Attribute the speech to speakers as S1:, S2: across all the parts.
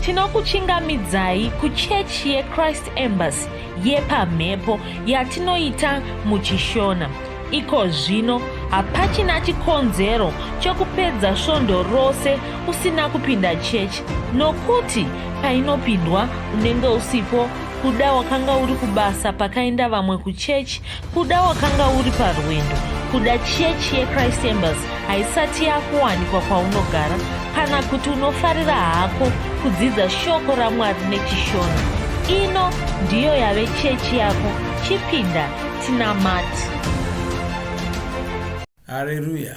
S1: Tinokuchingamidzai kuchechi yeChrist Embassy yepamhepo yatinoita muchiShona. Iko zvino hapachina chikonzero chekupedza svondo rose usina kupinda chechi nokuti painopindwa unenge usipo kuda wakanga uri kubasa pakaenda vamwe kuchechi kuda wakanga uri parwendo kuda chechi yechrist embassy haisati yakuwanikwa kwaunogara kana kuti unofarira hako kudzidza shoko ramwari nechishona ino ndiyo yave chechi yako chipinda tinamati
S2: Hareruya!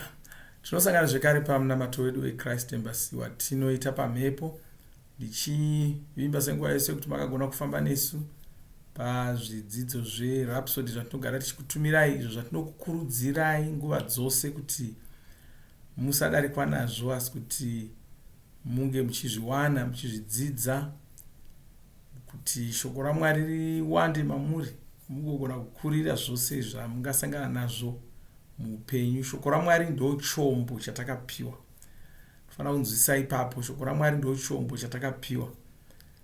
S2: Tinosangana zvekare pamunamato wedu weChrist Embassy watinoita pamhepo ndichivimba senguva yese kuti makagona kufamba nesu pazvidzidzo zverhapsody zvatinogara tichikutumirai izvo zvatinokukurudzirai nguva dzose kuti musadarikwa nazvo asi kuti munge muchizviwana muchizvidzidza kuti shoko ramwari riwande mamuri mugogona kukurira zvose zvamungasangana nazvo muupenyu shoko ramwari ndo chombo chatakapiwa tofanira kunzwisisa ipapo shoko ramwari ndo chombo chatakapiwa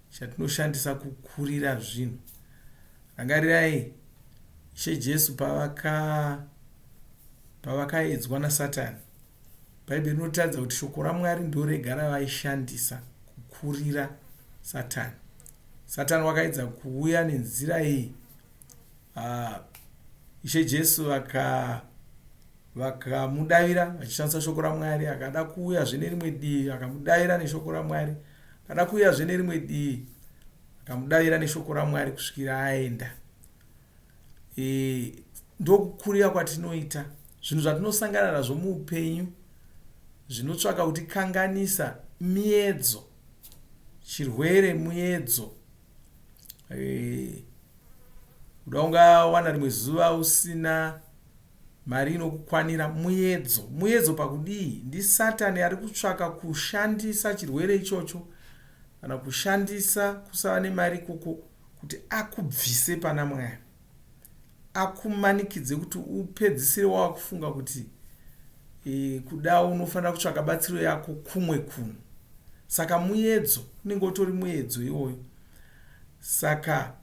S2: chatinoshandisa kukurira zvinhu rangarirai ishe jesu pavaka pavakaedzwa nasatani bhaibheri rinotaridza kuti shoko ramwari ndorega ravaishandisa kukurira satani satani wakaedza kuuya nenzira iyi uh, ishe jesu vaka vakamudavira vachishandisa shoko ramwari akada kuuyazve nerimwe divi akamudavira neshoko ramwari akada kuuyazve nerimwe divi akamudavira neshoko ramwari kusvikira aenda e, ndokukurira kwatinoita zvinhu zvatinosangana nazvo muupenyu zvinotsvaka kutikanganisa miedzo chirwere muedzo e, kuda ungawana rimwe zuva usina mari inokukwanira muedzo muedzo pakudii ndisatani ari kutsvaka kushandisa chirwere ichocho kana kushandisa kusava nemari ikoko kuti akubvise pana mwari akumanikidze kuti upedzisire wakufunga kuti e, kuda unofanira kutsvaka batsiro yako kumwe kunhu saka muedzo unenge utori muedzo iwoyo saka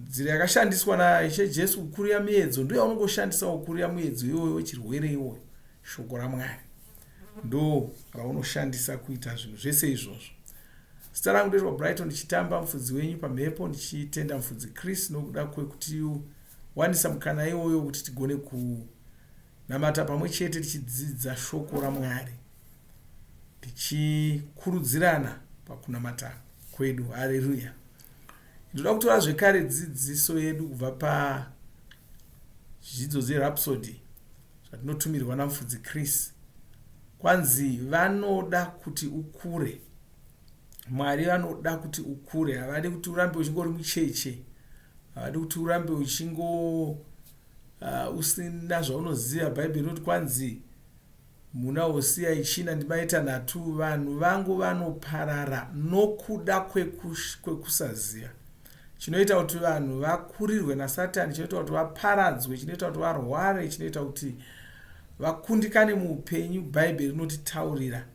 S2: nzira yakashandiswa naishe jesu kukurira miedzo ndo yaunongoshandisawo kukurira muedzo iwoyo wechirwere iwoyo shoko ramwari ndo raunoshandisa kuita zvinhu zvese izvozvo zita rangu ndoitwa brighton ndichitamba mufudzi wenyu pamhepo ndichitenda mufudzi chris nokuda kwekutiwanisa mukana iwoyo kuti tigone kunamata pamwe chete tichidzidza shoko ramwari tichikurudzirana pakunamata kwedu hareruya Ndinoda kutora zvekare dzidziso yedu kubva pazvidzidzo zveRhapsody zvatinotumirwa naMufudzi Chris. Kwanzi vanoda kuti ukure. Mwari vanoda kuti ukure. Havadi kuti urambe uchingori mucheche. Havadi kuti urambe uchingo usina zvaunoziva. Bhaibheri rinoti kwanzi Muna Hosiya yechina ndima yetanhatu, vanhu vangu vanoparara nokuda kwekusaziva. Chinoita kuti vanhu vakurirwe naSatani, chinoita kuti vaparadzwe, chinoita kuti varware, chinoita kuti vakundikane muupenyu, Bhaibheri rinotitaurira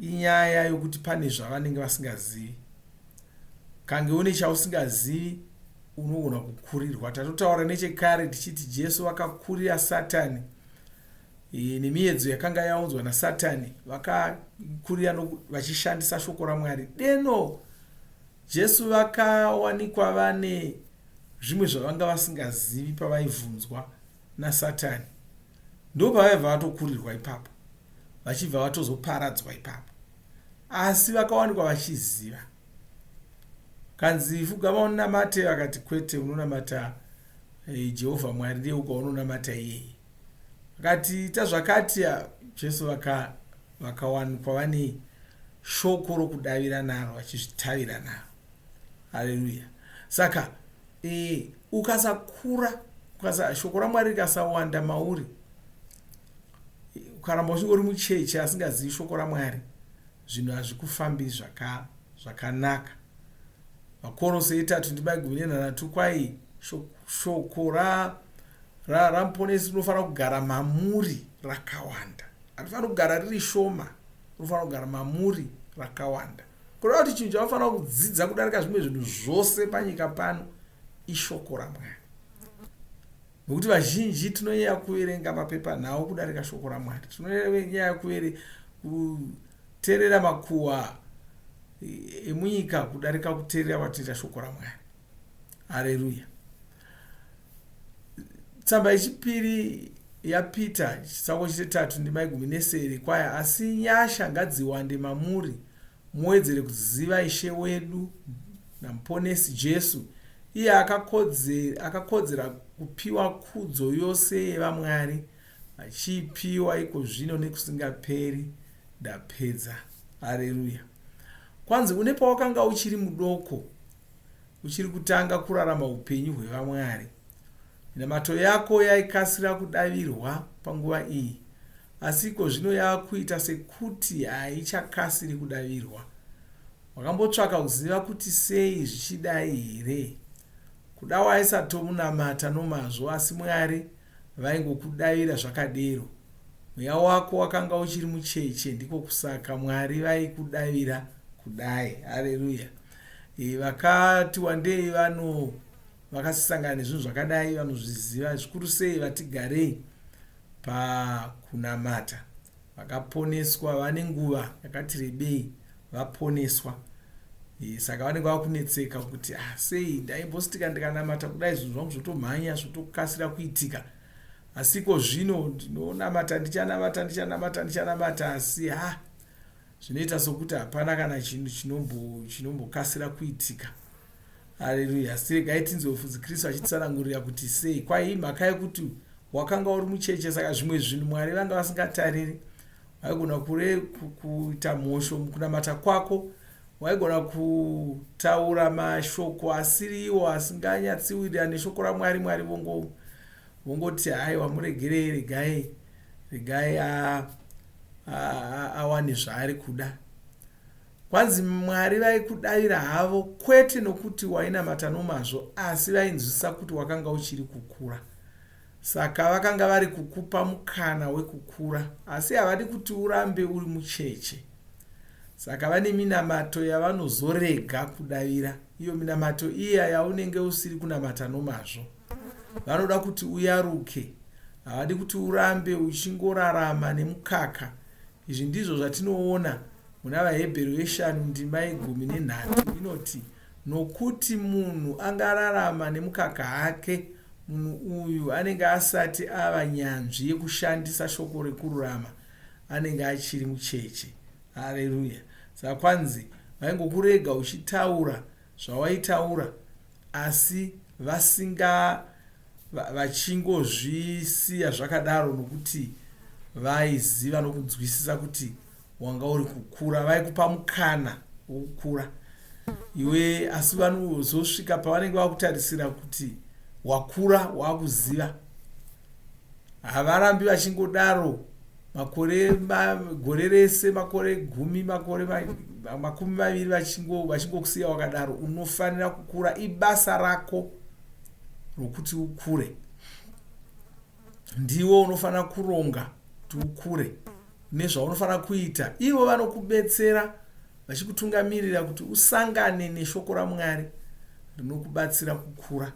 S2: inyaya yokuti pane zvavanenge vasingazivi. Kange une chausingazivi unogona kukurirwa. Tatotaura nechekare tichiti Jesu vakakurira Satani e, nemiedzo yakanga yaunzwa nasatani vakakurira vachishandisa shoko ramwari deno jesu vakawanikwa vane zvimwe zvavanga vasingazivi pavaibvunzwa nasatani ndopavaibva vatokurirwa ipapo vachibva vatozoparadzwa ipapo asi vakawanikwa vachiziva kanzi fugama unamate vakati kwete unonamata eh, jehovha mwari ndiye uga unonamata iyeye Vakati ita zvakati Jesu vaka vakawanikwa vane shoko rokudavira naro vachizvitavira naro. Haleluya. Saka e, ukasakura ukasa shoko raMwari rikasawanda mauri ukaramba uchingori mucheche asingazivi shoko raMwari zvinhu hazvikufambiri zvaka zvakanaka. Vakorose yetatu ndima yegumi nenhanhatu kwai shoko ra ra ramuponesi rinofanira kugara mamuri rakawanda harifaniri kugara riri shoma rinofanira kugara mamuri Rakawanda. Kureva kuti chinhu chaunofanira kudzidza kudarika zvimwe zvinhu zvose panyika pano ishoko raMwari. Nokuti vazhinji tinonyanya kuverenga mapepanhau kudarika shoko raMwari. Tinonyanya kuteerera makuhwa emunyika kudarika kuteerera kwatinoita shoko raMwari. Hareruya. Tsamba yechipiri yaPita chitsauko chetatu ndima yegumi nesere kwaya asi nyasha ngadziwande mamuri muwedzere kuziva Ishe wedu naMuponesi Jesu iye akakodzera kupiwa kudzo yose yevamwari vachiipiwa ikozvino nekusingaperi ndapedza. Hareruya. Kwanzi une pawakanga uchiri mudoko uchiri kutanga kurarama upenyu hwevamwari. Minamato yako yaikasira kudavirwa panguva iyi, asi iko zvino yava kuita sekuti haichakasiri kudavirwa. Wakambotsvaka kuziva kuti sei zvichidai here? Kuda waisatomunamata nomazvo asi Mwari vaingokudavira zvakadero. Mweya wako wakanga uchiri mucheche ndiko kusaka Mwari vaikudavira kudai. Hareruya. E, vakati wandei vano vakasangana nezvinhu zvakadai vanozviziva zvikuru sei vatigarei pakunamata vakaponeswa vane nguva yakati rebei vaponeswa e, saka vanenge vakunetseka kuti ah, sei ndaimbositika ndikanamata kudai zvinhu zvangu zvotomhanya zvotokasira kuitika asi iko zvino ndinonamata ndichanamata ndichanamata ndichanamata asi ha ah, zvinoita sokuti hapana kana chinhu chinombokasira kuitika Hareruya. Asi regai tinzwe mufudzi Kristu achitsanangurira kuti sei. Kwai imhaka yekuti wakanga uri mucheche saka zvimwe zvinhu Mwari vanga vasingatariri. Waigona kure kuita mhosho mukunamata kwako. Waigona kutaura mashoko asiri iwo asinganyatsiwirira neshoko raMwari. Mwari vongo vongoti haiwa muregerei regai regai awane zvaari kuda. Kwanzi Mwari vaikudavira havo kwete nokuti wainamata nomazvo asi vainzwisisa kuti wakanga uchiri kukura. Saka vakanga vari kukupa mukana wekukura asi havadi kuti urambe uri mucheche. Saka vane minamato yavanozorega kudavira, iyo minamato iya yaunenge usiri kunamata nomazvo. Vanoda kuti uyaruke, havadi kuti urambe uchingorarama nemukaka. Izvi ndizvo zvatinoona Muna VaHebheru yeshanu ndima yegumi nenhatu inoti, Nokuti munhu angararama nemukaka hake, munhu uyu anenge asati ava nyanzvi yekushandisa shoko rekururama, anenge achiri mucheche. Hareruya! Saka kwanzi vaingokurega uchitaura zvawaitaura asi vasinga vachingozvisiya zvakadaro nokuti vaiziva nokunzwisisa kuti wanga uri kukura vaikupa mukana wokukura iwe asi vanozosvika pavanenge vakutarisira kuti wakura wakuziva havarambi vachingodaro makore gore rese makore gumi makore 20 vachingokusiya wakadaro unofanira kukura ibasa rako rokuti ukure ndiwo unofanira kuronga kuti ukure nezvaunofanira kuita ivo vanokubetsera vachikutungamirira kuti usangane neshoko ramwari rinokubatsira kukura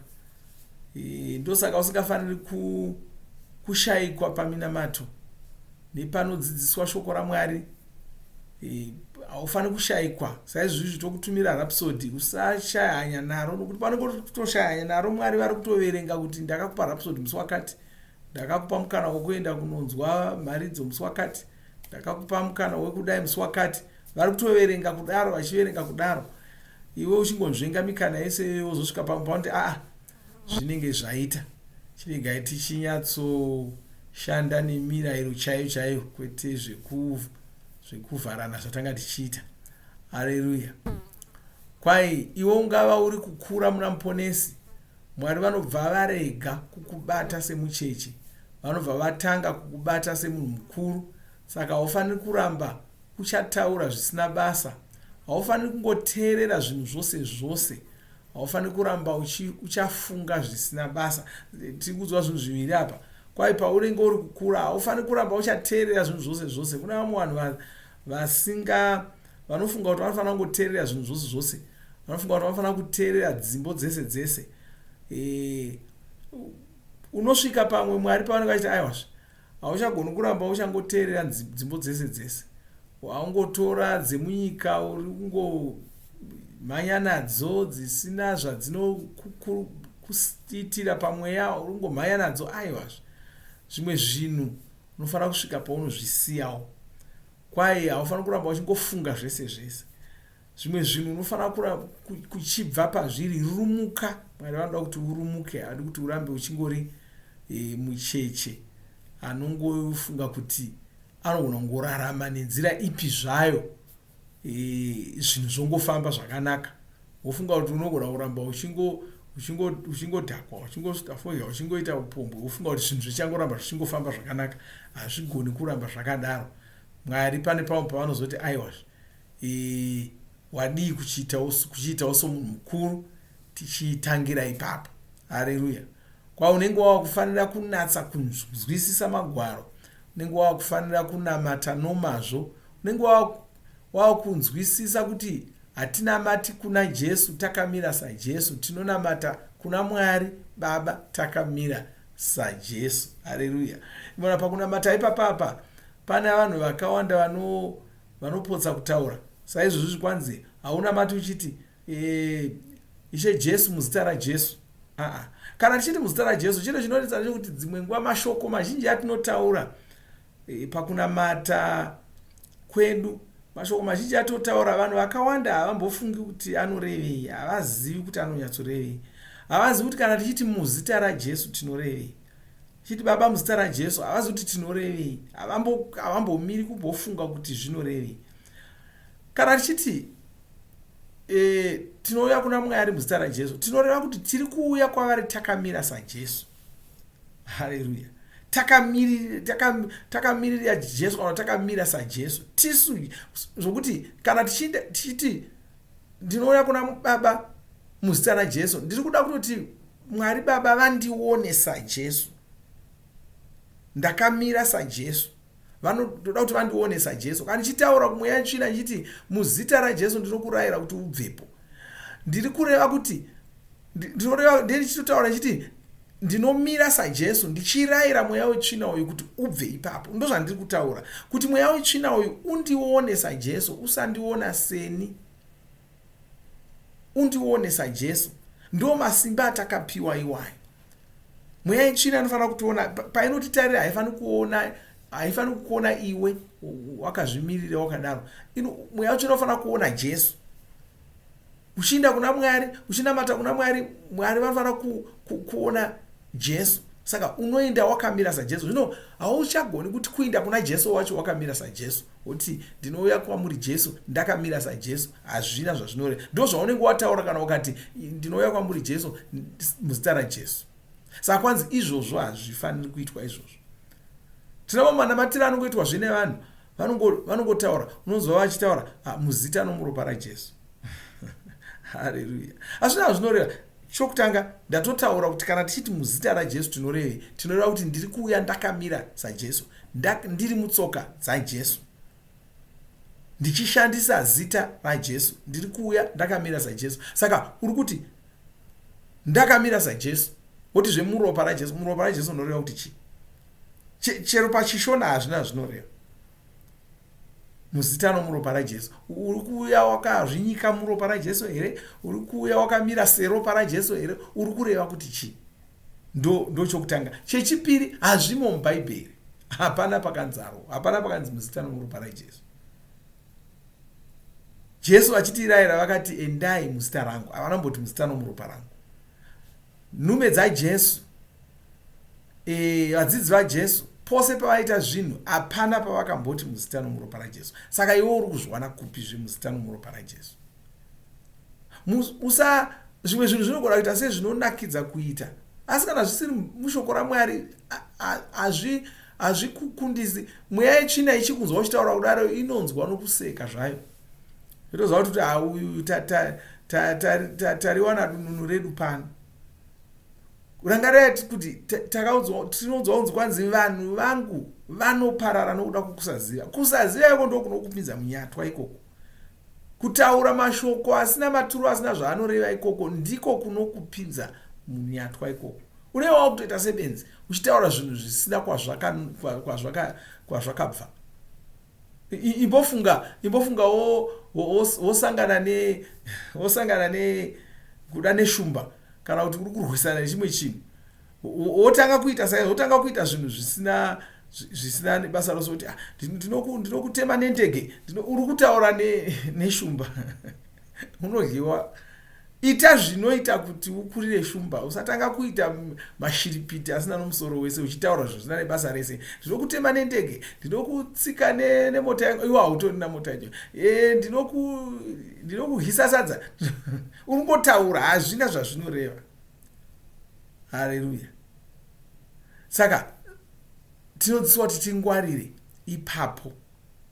S2: e, ndosaka usingafaniri ku, kushaikwa paminamato nepanodzidziswa shoko ramwari e, haufaniri kushaikwa saizvizvi tokutumira rapsody usashaya hanya naro nokuti panenge kutoshaya hanya naro mwari vari kutoverenga kuti ndakakupa rapsody musi wakati ndakakupa mukana wekuenda kunonzwa mharidzo musi wakati ndakakupa mukana wekudai musi wakati vari kutoverenga kudaro vachiverenga kudaro iwe uchingonzvenga mikana yese iyoyo wozosvika pamwe paunoti aa zvinenge zvaita chiregai tichinyatsoshanda nemirayiro chaiyo chaiyo kwete zvekuvharana zvatanga tichiita hareruya kwai iwe ungava uri kukura muna muponesi Mwari vanobva varega kukubata semucheche. Vanobva vatanga kukubata semunhu mukuru. Saka haufaniri kuramba uchataura zvisina basa. Haufaniri kungoteerera zvinhu zvose zvose. Haufaniri kuramba uchi, uchafunga zvisina basa. Tiri kuudzwa zvinhu zviviri apa. Kwai paunenge uri kukura haufaniri kuramba uchateerera zvinhu zvose zvose. Kuna vamwe vanhu vasinga Vanofunga kuti vanofanira kungoteerera zvinhu zvose zvose. Vanofunga kuti vanofanira kuteerera dzimbo dzese dzese. E, unosvika pamwe Mwari pavanenge vachiti aiwazve hauchagoni kuramba uchangoteerera dzimbo dzese dzese. Waungotora dzemunyika uri kungomhanya nadzo dzisina zvadzinokuitira pamweya uri kungomhanya nadzo aiwazve. Zvimwe zvinhu unofanira kusvika paunozvisiyawo. Kwai haufaniri kuramba uchingofunga zvese zvese. Zvimwe zvinhu unofanira kuchibva pazviri. Rumuka. Mwari vanoda kuti urumuke, havadi kuti urambe uchingori e, mucheche anongofunga kuti anogona kungorarama nenzira ipi zvayo e, zvinhu zvongofamba zvakanaka. Wofunga kuti unogona kuramba uchingodhakwa, uchingosvuta fodya, uchingoita upombwe, wofunga kuti zvinhu zvichangoramba zvichingofamba zvakanaka. Hazvigoni kuramba zvakadaro. Mwari pane pamwe pavanozoti aiwazve e, wadii kuchiitawo kuchiitawo somunhu mukuru tichitangira ipapo. Hareruya. Kwaunenge wava kufanira kunatsa kunzwisisa magwaro, unenge wava kufanira kunamata nomazvo, unenge wava kunzwisisa kuti hatinamati kuna Jesu takamira saJesu, tinonamata kuna Mwari Baba takamira saJesu. Hareruya. Imona pakunamata ipapapa pane vanhu vakawanda vano vanopotsa kutaura saizvozvi kwanzi haunamati uchiti e, Ishe Jesu muzita raJesu. Aa, kana tichiti muzita raJesu, chiro chinonetsa ndechekuti dzimwe nguva mashoko mazhinji atinotaura e, pakunamata kwedu, mashoko mazhinji atinotaura vanhu vakawanda havambofungi kuti anorevei, havazivi kuti anonyatsorevei, havazivi kuti kana tichiti muzita raJesu tinorevei. Tichiti Baba muzita raJesu havazivi kuti tinorevei, havambomiri kumbofunga kuti zvinorevei. Kana tichiti e, tinouya kuna Mwari muzita raJesu, tinoreva kuti tiri kuuya kwavari takamira saJesu. Haleluya! Takamirira Jesu kana takamira saJesu tisu, zvokuti kana tichiti ndinouya kuna Baba muzita raJesu, ndiri kuda kutoti Mwari Baba vandione saJesu, ndakamira saJesu. Vanotoda kuti vandione saJesu. Kana ndichitaura kumweya tsvina ndichiti muzita raJesu ndinokurayira kuti ubvepo, ndiri kureva kuti ndinoreva ndichitotaura ndichiti ndinomira saJesu ndichirayira mweya wetsvina uyu kuti ubve ipapo. Ndozvandiri kutaura kuti mweya wetsvina uyu undione saJesu, usandiona seni, undione saJesu. Ndo masimba atakapiwa iwayo. Mweya yetsvina inofanira kutiona painotitarira, haifaniri kuona, haifaniri kukuona iwe wakazvimirira wakadaro. Mweya wetsvina unofanira kuona Jesu. Uchiinda kuna Mwari, uchinamata kuna Mwari, Mwari vanofanira kuona Jesu. Saka unoenda wakamira saJesu. Zvino hauchagoni kuti kuinda kuna Jesu wacho wakamira saJesu, woti ndinouya kwamuri Jesu ndakamira saJesu. Hazvina zvazvinoreva. Ndo zvaunenge wataura kana ukati ndinouya kwamuri Jesu muzita raJesu. Saka kwanzi izvozvo hazvifaniri kuitwa izvozvo. Tine mamwe manamatiro anongoitwa zve nevanhu vanongotaura, unonzwa vachitaura muzita nomuropa raJesu. Haleluya. Hazvina zvinoreva. Chokutanga ndatotaura kuti kana tichiti muzita raJesu tinorevei? Tinoreva kuti ndiri kuuya ndakamira saJesu, ndiri mutsoka dzaJesu, ndichishandisa zita raJesu, ndiri kuuya ndakamira saJesu. Saka uri kuti ndakamira saJesu, woti zvemuropa raJesu. Muropa raJesu unoreva kuti chii? Chero pachishona hazvina zvinoreva. Muzita nomuropa raJesu. Uri kuuya wakazvinyika muropa raJesu here? Uri kuuya wakamira seropa raJesu here? Uri kureva kuti chii? Ndo chokutanga. Chechipiri, hazvimo muBhaibheri. Hapana pakanzaro, hapana pakanzi muzita nomuropa raJesu. Jesu achitirayira vakati endai muzita rangu, havana kumboti muzita nomuropa rangu. Nhume dzaJesu, e, vadzidzi vaJesu, pose pavaita zvinhu hapana pavakamboti muzita nomuropa raJesu. Saka iwe uri kuzviwana kupi zvemuzita nomuropa raJesu? Usa zvimwe zvinhu zvinogona kuita sezvinonakidza kuita, asi kana zvisiri mushoko raMwari hazvikukundisi. Mweya yetsvina ichikunzwa uchitaura kudaro inonzwa nokuseka zvayo. Yotoziva kuti uyu tariwana dununu redu pano. Rangarirai kuti takaudzwa, tinoudzwa kunzi kwanzi vanhu vangu vanoparara nokuda kwokusaziva. Kusaziva iko ndokunokupinza munyatwa ikoko. Kutaura mashoko asina maturo asina zvaanoreva ikoko ndiko kunokupinza munyatwa ikoko. Unenge wakutoita sebenzi uchitaura zvinhu zvisina kwazvakabva. Imbofunga imbofunga wosangana ne wosangana ne kuda neshumba kana kuti uri kurwisana nechimwe chinhu wotanga kuita sai wotanga kuita zvinhu zvisina zvisina nebasa rose kuti ah, ndinokutema nendege uri kutaura neshumba unodyiwa ita zvinoita kuti ukurire shumba usatanga kuita mashiripiti asina nomusoro wese uchitaura zvinhu zvisina nebasa rese ndinokutema nendege ndinokutsika nemota yangu iwe hautorina mota yacho e, ndinokuhisa sadza uri kungotaura hazvina zvazvinoreva Haleluya. Saka tinodzidziswa kuti tingwarire ipapo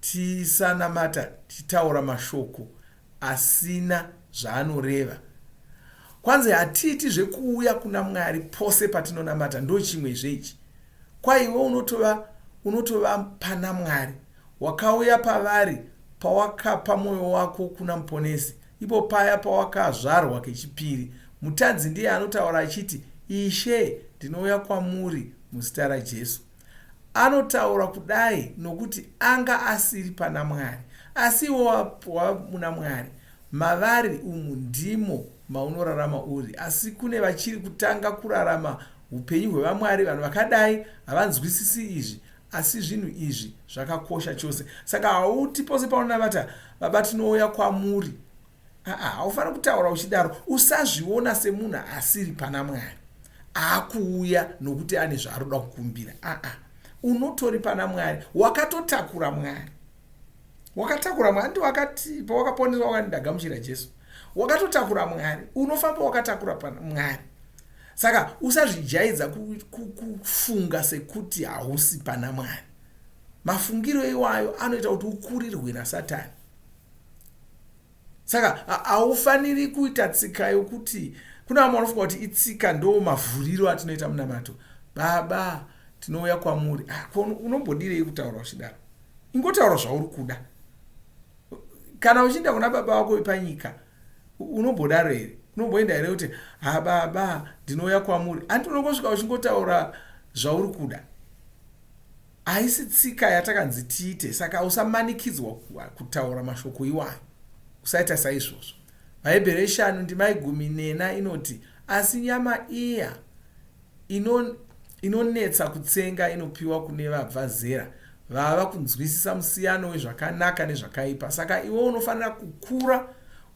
S2: tisanamata tichitaura mashoko asina zvaanoreva. Kwanzi hatiiti zvekuuya kuna Mwari pose patinonamata ndochimwezve ichi. Kwaiwe unotova unotova pana Mwari. Wakauya pavari pawakapa mwoyo wako kuna Muponesi, ipo paya pawakazvarwa kechipiri. Mutadzi ndiye anotaura achiti, Ishe, ndinouya kwamuri muzita raJesu. Anotaura kudai nokuti anga asiri pana Mwari. Asi iwe wava muna Mwari. Mavari umu ndimo maunorarama uri. Asi kune vachiri kutanga kurarama hupenyu hweVamwari, vanhu vakadai havanzwisisi izvi. Asi zvinhu izvi zvakakosha chose. Saka hauti pose paunonamata, Baba tinouya kwamuri. Aa, haufaniri kutaura uchidaro. Usazviona semunhu asiri pana Mwari. Aakuuya nokuti ane zvaari kuda kukumbira. Aa, unotori pana Mwari. Wakatotakura Mwari. Wakatakura Mwari. Ndi wakati pawakaponeswa wakati ndagamuchira Jesu. Wakatotakura Mwari. Unofamba wakatakura pana Mwari. Saka usazvijaidza kufunga sekuti hausi pana Mwari. Mafungiro iwayo anoita kuti ukurirwe naSatani. Saka haufaniri kuita tsika yokuti kuna vamwe vanofunga kuti itsika ndo mavhuriro atinoita munamato. Baba, tinouya kwamuri. Ah, unombodirei kutaura uchidaro? Ingotaura zvauri kuda. Kana uchienda kuna baba vako vepanyika, unombodaro here? Unomboenda here kuti ha baba ndinouya kwamuri? Hanti unongosvika uchingotaura zvauri kuda. Haisi tsika yatakanzi tiite, saka usamanikidzwa kutaura mashoko iwayo. Usaita saizvozvo. Bhaibheri yeshanu ndima yegumi nena inoti, Asi nyama iya ino inonetsa kutsenga inopiwa kune vabva zera vava kunzwisisa musiyano wezvakanaka nezvakaipa. Saka iwe unofanira kukura,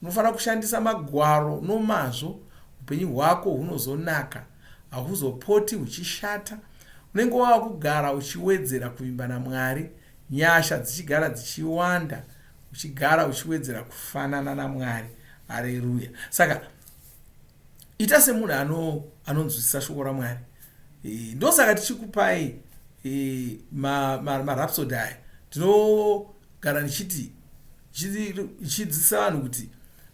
S2: unofanira kushandisa magwaro nomazvo, upenyu hwako hunozonaka, hahuzopoti huchishata. Unenge wava kugara uchiwedzera kuvimba naMwari, nyasha dzichigara dzichiwanda, uchigara uchiwedzera kufanana naMwari. Hareruya. Saka ita semunhu ano anonzwisisa shoko raMwari. E, ndosaka tichikupai e, marhapsody ma, ma aya. Tinogara ndichiti ndichidzidzisa vanhu kuti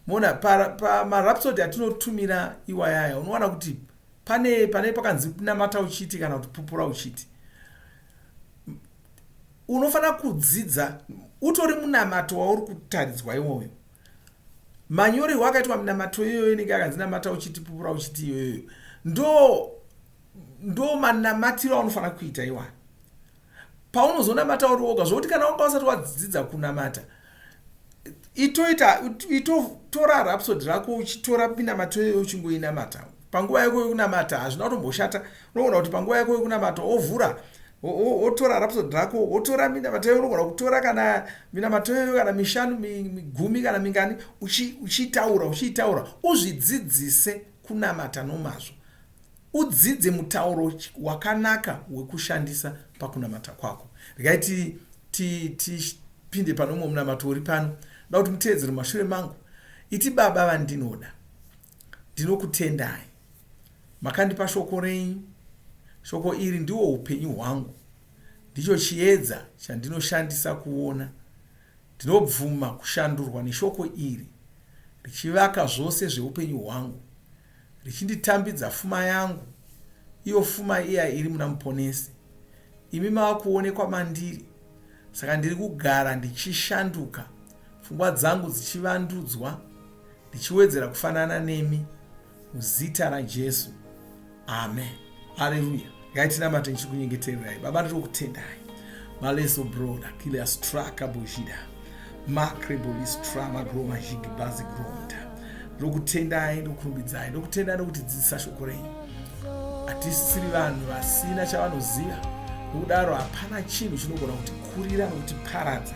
S2: mona pamarhapsody pa atinotumira iwayaya unowana kuti pane pane pakanzi namata uchiti kana kuti pupura uchiti unofanira kudzidza utori munamato wauri kutaridzwa iwoyo manyorerwo akaitwa minamato iyoyo inenge yakanzi namata uchiti pupura uchiti iyoyo ndo ndo manamatiro aunofanira kuita iwayo paunozonamata uri woga zvokuti kana wanga usati wadzidza kunamata itoita itotora rhapsody rako uchitora minamato iyoyo uchingoinamata panguva yako yekunamata hazvina kutomboshata unogona kuti panguva yako yekunamata wovhura wotora rhapsody rako wotora minamato iyoyo unogona kutora kana minamato iyoyo kana mishanu migumi kana mingani uchiitaura uchiitaura uzvidzidzise kunamata nomazvo Udzidze mutauro wakanaka wekushandisa pakunamata kwako. Regai tipinde ti, ti, pane umwe munamato uri pano. Ndoda kuti muteedzere mumashure mangu. Iti Baba vandinoda, ndinokutendai. Makandipa shoko renyu. Shoko iri ndiwo upenyu hwangu. Ndicho chiedza chandinoshandisa kuona. Ndinobvuma kushandurwa neshoko iri, richivaka zvose zveupenyu hwangu. Richinditambidza fuma yangu, iyo fuma iya iri muna Muponesi. Imi mava kuonekwa mandiri, saka ndiri kugara ndichishanduka. Pfungwa dzangu dzichivandudzwa ndichiwedzera kufanana nemi muzita raJesu. Amen. Haleluya. Regai tinamate ndichikunyengetererai. Baba ndinokutendai. Maleso broda kilia straka bojida. Makrebolistrama magroma jigibazi gronda. Ndokutendai ndokurumbidzai. Ndokutendai nokutidzidzisa shoko renyu. Hatisisiri vanhu vasina chavanoziva. Nokudaro hapana chinhu chinogona kutikurira nokutiparadza.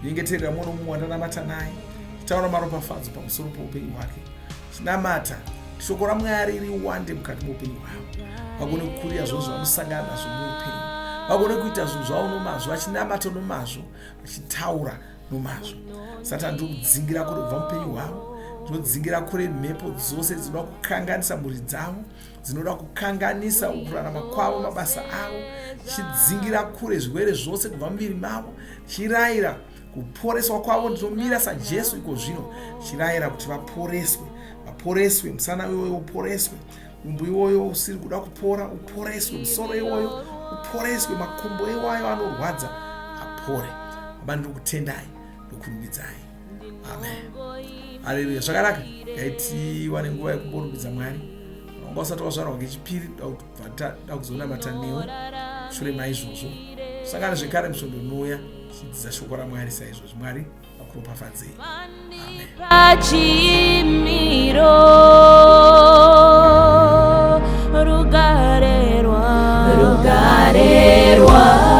S2: Nyengeterera mumwe nomumwe wandanamata naye. Taura maropafadzo pamusoro poupenyu hwake. Chinamata shoko raMwari riwande mukati meupenyu hwavo, vagone kukurira zvinhu zvavanosangana nazvo muupenyu, vagone kuita zvinhu zvavo nomazvo, vachinamata nomazvo, vachitaura nomazvo. Satani ndiri kudzingira kure kubva mupenyu hwavo, ndinodzingira kure mhepo dzose dzinoda kukanganisa mhuri dzavo, dzinoda kukanganisa kurarama kwavo, mabasa avo, chidzingira kure zvirwere zvose kubva muviri mavo, chirayira kuporeswa kwavo. Ndinomira saJesu iko zvino, chirayira kuti vaporeswe, vaporeswe, musana iwoyo uporeswe, dumbu iwoyo usiri kuda kupora uporeswe, musoro iwoyo uporeswe, makumbo iwayo anorwadza apore. Baba, ndiri kutendai, ndokurumbidzai. Amen. Haleluya. Zvakanaka, ngaitiwane nguva yekumborumbidza Mwari. Wanga usati wazvarwa kechipiri, da kuzonamata newe shure maizvozvo. Sangana zvekare musvondo unouya tichidzidza shoko raMwari saizvozvi. Mwari vakuropafadzei. Amen.
S1: Pachimiro rugare rugare rwa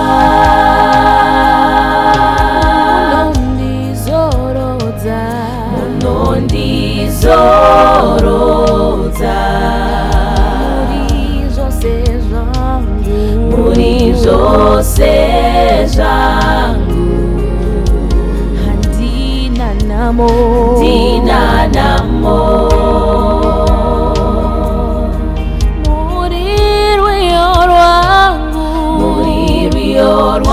S1: munondizorodza muri zvose zvangu, muri zvose zvangu, handina namo, handina namo, muri rwiyo rwangu, muri rwiyo rwangu,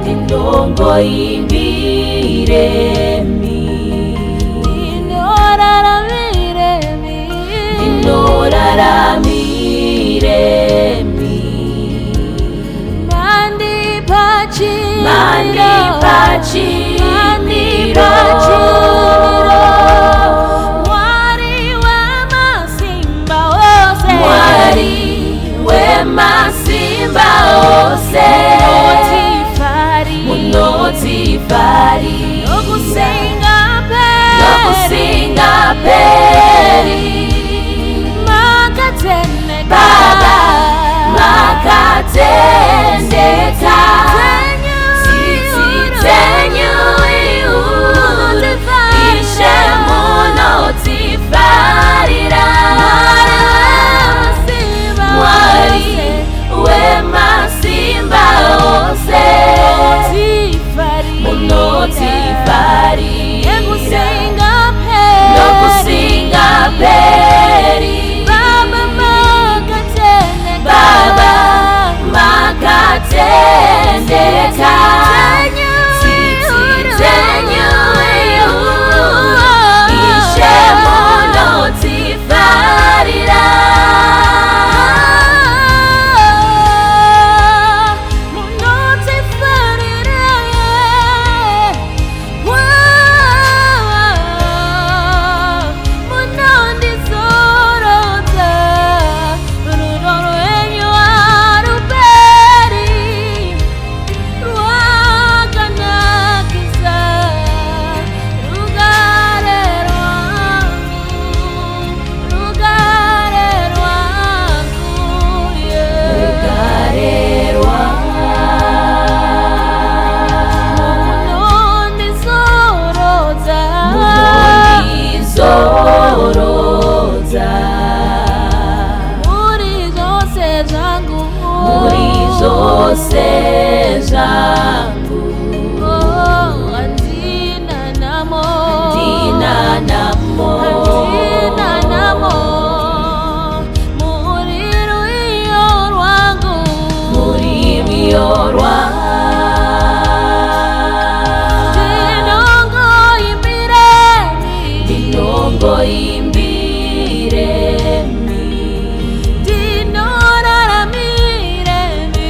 S1: ndinongoimbiremi, ndinoraramire, ndinoraramire, mandipa mandipa chimiro, Mwari wemasimba ose, Mwari wemasimba ose, munotifari, nokusingaperi, makatendeka, Baba makatendeka, tsitsi dzenyu ihuru, Ishe munotifarira, Mwari wemasimba ose, munotifarira, nokusingaperi, Baba makatendeka, tsitsi dzenyu ihuru, Ishe munotifarira, munondizorodza, rudo rwenyu haruperi, rwakanakisa rugare rwangu, rugare rwangu, yeah. Rugare munondizorodza, munondizorodza, muri zvose zvangu, muri zvose zvangu, oh, handina namo, handina namo, handina namo, muri rwiyo rwangu, muri rwiyo rwangu, ndinongoimbiremi, ndinongoimbiremi, ndinoraramiremi,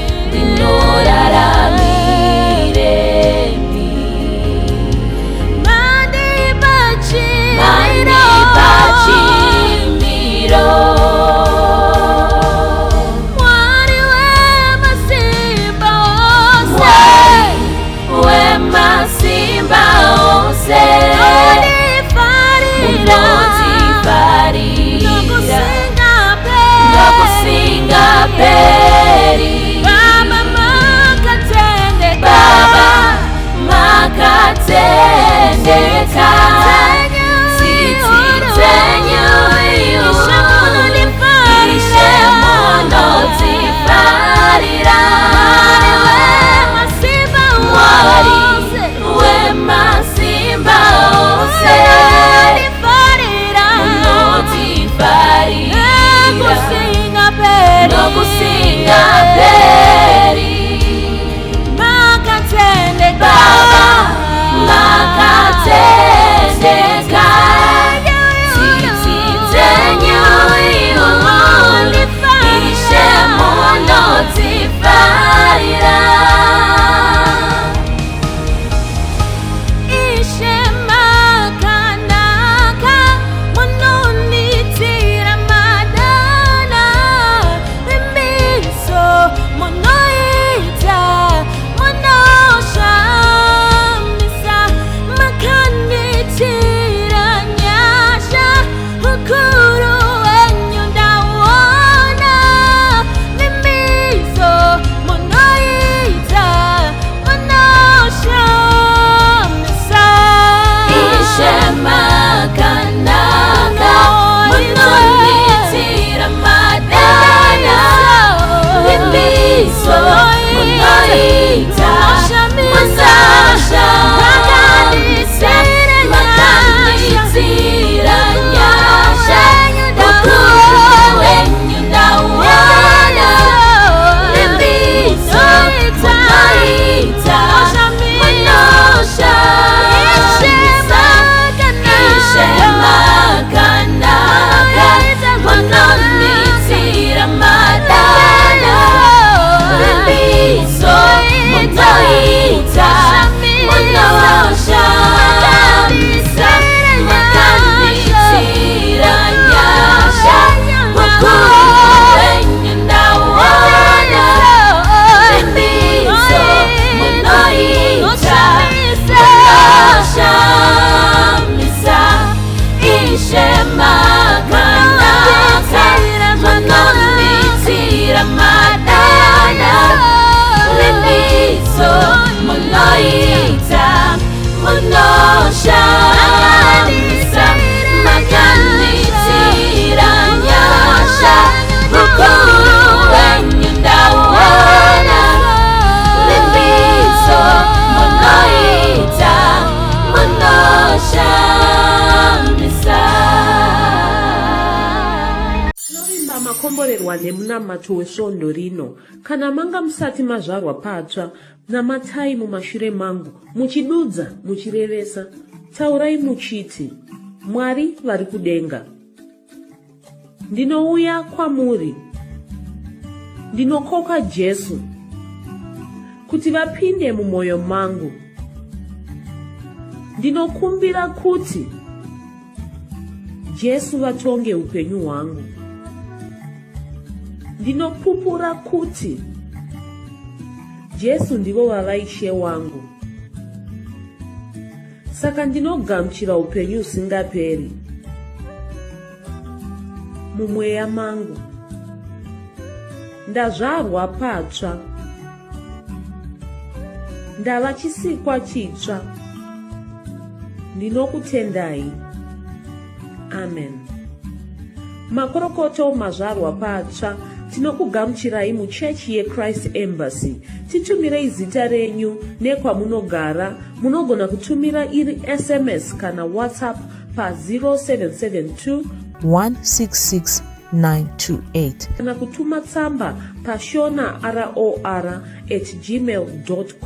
S1: Makomborerwa nemunamato wesvondo rino. Kana manga musati mazvarwa patsva, namatai mumashure mangu muchidudza muchirevesa. Taurai muchiti, Mwari vari kudenga. Ndinouya kwamuri. Ndinokoka Jesu kuti vapinde mumwoyo mangu. Ndinokumbira kuti Jesu vatonge upenyu hwangu. Ndinopupura kuti Jesu ndivo vava Ishe wangu. Saka ndinogamuchira upenyu husingaperi mumweya mangu. Ndazvarwa patsva. Ndava chisikwa chitsva. Ndinokutendai. Amen. Makorokoto mazvarwa patsva tinokugamuchirai muchechi yeChrist Embassy. Titumirei zita renyu nekwamunogara. Munogona kutumira iri SMS kana WhatsApp pa 0772
S3: 166 928
S1: kana kutuma tsamba pashona ror at gmail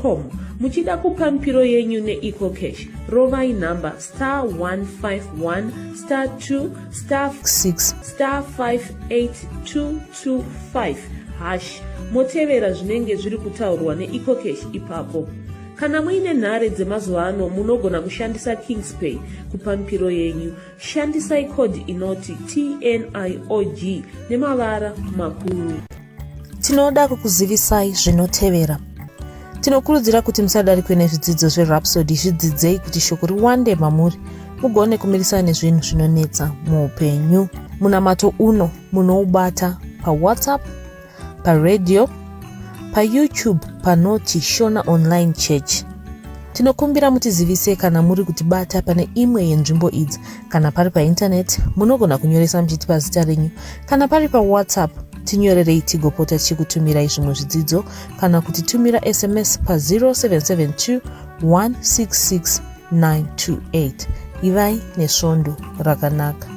S1: com. Muchida kupa mipiro yenyu neEcoCash, rovai nhamba star 151 star 2 star
S3: 6
S1: star 58225 hash motevera zvinenge zviri kutaurwa neEcoCash ipapo. Kana muine nhare dzemazuva ano munogona kushandisa Kingspay kupa mipiro yenyu. Shandisai code inoti TNIOG nemavara makuru.
S3: Tinoda kukuzivisai zvinotevera. Tinokurudzira kuti musadarikwe nezvidzidzo zveRhapsody, zvidzidzei kuti shoko riwande mamuri mugone kumirisana nezvinhu zvinonetsa muupenyu. Munamato uno munoubata paWhatsApp, paradio, paYouTube panoti Shona Online Church. Tinokumbira mutizivise kana muri kutibata pane imwe yenzvimbo idzi. Kana pari paintaneti, munogona kunyoresa muchitipa zita renyu. Kana pari paWhatsApp, tinyorerei tigopota tichikutumirai zvimwe zvidzidzo kana kutitumira SMS pa 0772 166 928. Ivai nesvondo rakanaka.